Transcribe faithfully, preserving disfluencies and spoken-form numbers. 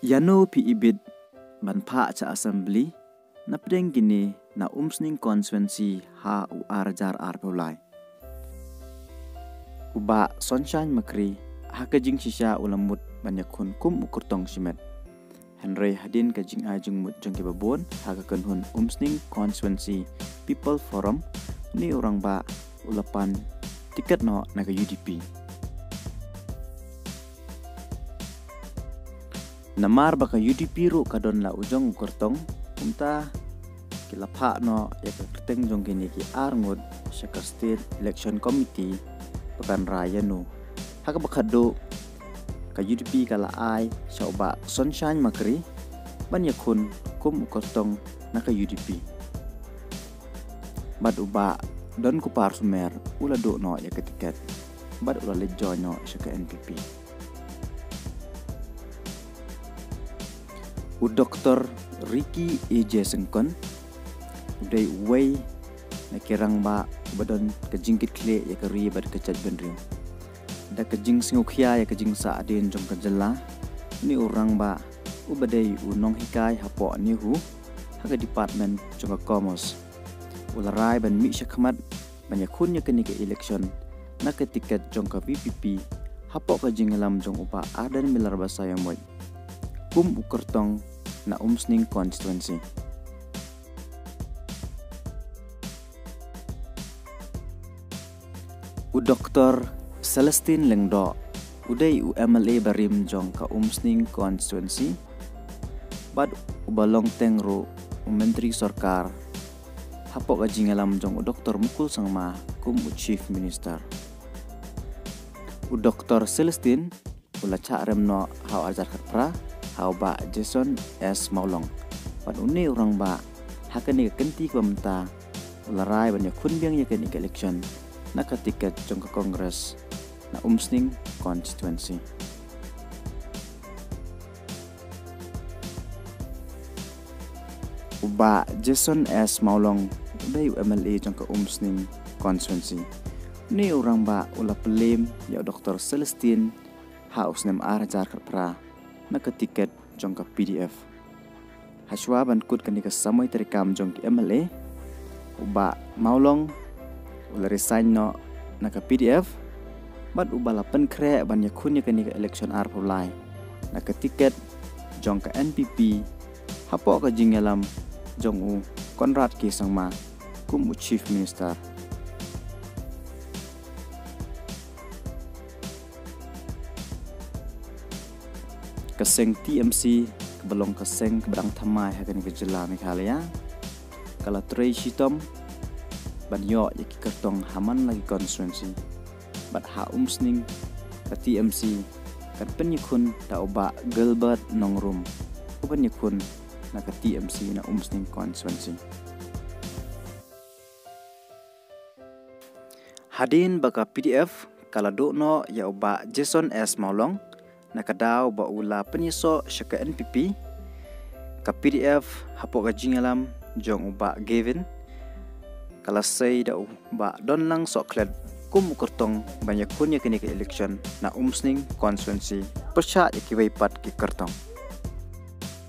Ïano phi ibit ban phah sha Assembly napdeng kine na Umsning Constituency ha u ar hajar arphew lai? U Bah Sunshine Makri ha ka jingshisha u la mut ban ïakhun kum u kyrtong shimet. Hynrei hadien ka jingai jingmut jong kiba bun ha ka kynhun Umsning Constituency People Forum, une u rangbah u la pan tiket noh na ka U D P. Namar ba ka U D P ruh ka don la u jong u kyrtong, kumta ki la phah noh ïa ka kyrteng jong kine ki ar ngut sha ka State Election Committee ba kan rai ïano. Ha kaba khatduh, ka U D P ka la ai sha u Bah Sunshine Makri ban ïakhun kum u kyrtong na ka U D P. Bad u Bah Donkupar Sumer u la duh noh ïa ka tiket bad u la leit join noh sha ka N P P. U Doktor Ricky A J Syngkon u dei uwei na ki rangbah ba don ka jingkitkhlieh ïa ka ri bad ka jaitbynriew. Da ka jingsngewkhia ïa ka jingsahdien jong ka jylla, une u rangbah uba dei u nonghikai hapoh NEHU ha ka department jong ka Commerce, u la rai ban mih shakhmat ban ïakhun ïa kane ka election na ka tiket jong ka V P P hapoh ka jingïalam jong u Bah Ardent Miller Basaiawmoit kum u kyrtong na Umsning Constituency. U Doktor Celestine Lyngdoh u dei u M L A barim jong ka Umsning Constituency bad uba long teng ruh u Myntri Sorkar hapoh ka jingïalam jong u Doktor Mukul Sangma kum u Chief Minister. U Doktor Celestine u la shah rem noh ha u ar hajar khatphra ha u Bah Jason S Mawlong. Bad une u rangbah ha kane ka kynti kaba mynta u la rai ban ïakhun biang ïa kane ka election na ka tiket jong ka Congress na Umsning Constituency. U Bah Jason S Mawlong u dei u M L A jong ka Umsning Constituency. Une u rangbah u la pynlem ïa u Doktor Celestine ha u snem ar hajar khatphra na ka tiket jong ka P D F. Hashwa ban kut kane ka samoi treikam jong ki M L A, u Bah Mawlong u la resign noh na ka P D F bad uba la pynkhreh ban ïakhun ïa kane ka election arphew lai na ka tiket jong ka N P P hapoh ka jingïalam jong u Conrad K Sangma kum u Chief Minister. Ka seng T M C kaba long ka seng kaba dang thymmai ha kane ka jylla Meghalaya ka la trei shitom ban ïoh ïa ki kyrtong ha man la ki constituency. Bad ha Umsning ka T M C kan pynïakhun da u Bah Gilbert Nongrum u pynïakhun na ka T M C na Umsning Constituency. Hadien ba ka P D F ka la duh noh ïa u Bah Jason S Mawlong na ka daw ba u la pynïasoh sha ka N P P, ka P D F hapoh ka jingïalam jong u Bah Gavin ka la sei da u Bah Donlang Sohkhlet kum u kyrtong ban ïakhun ïa kane ka election na Umsning Constituency pyrshah ïa kiwei pat ki kyrtong.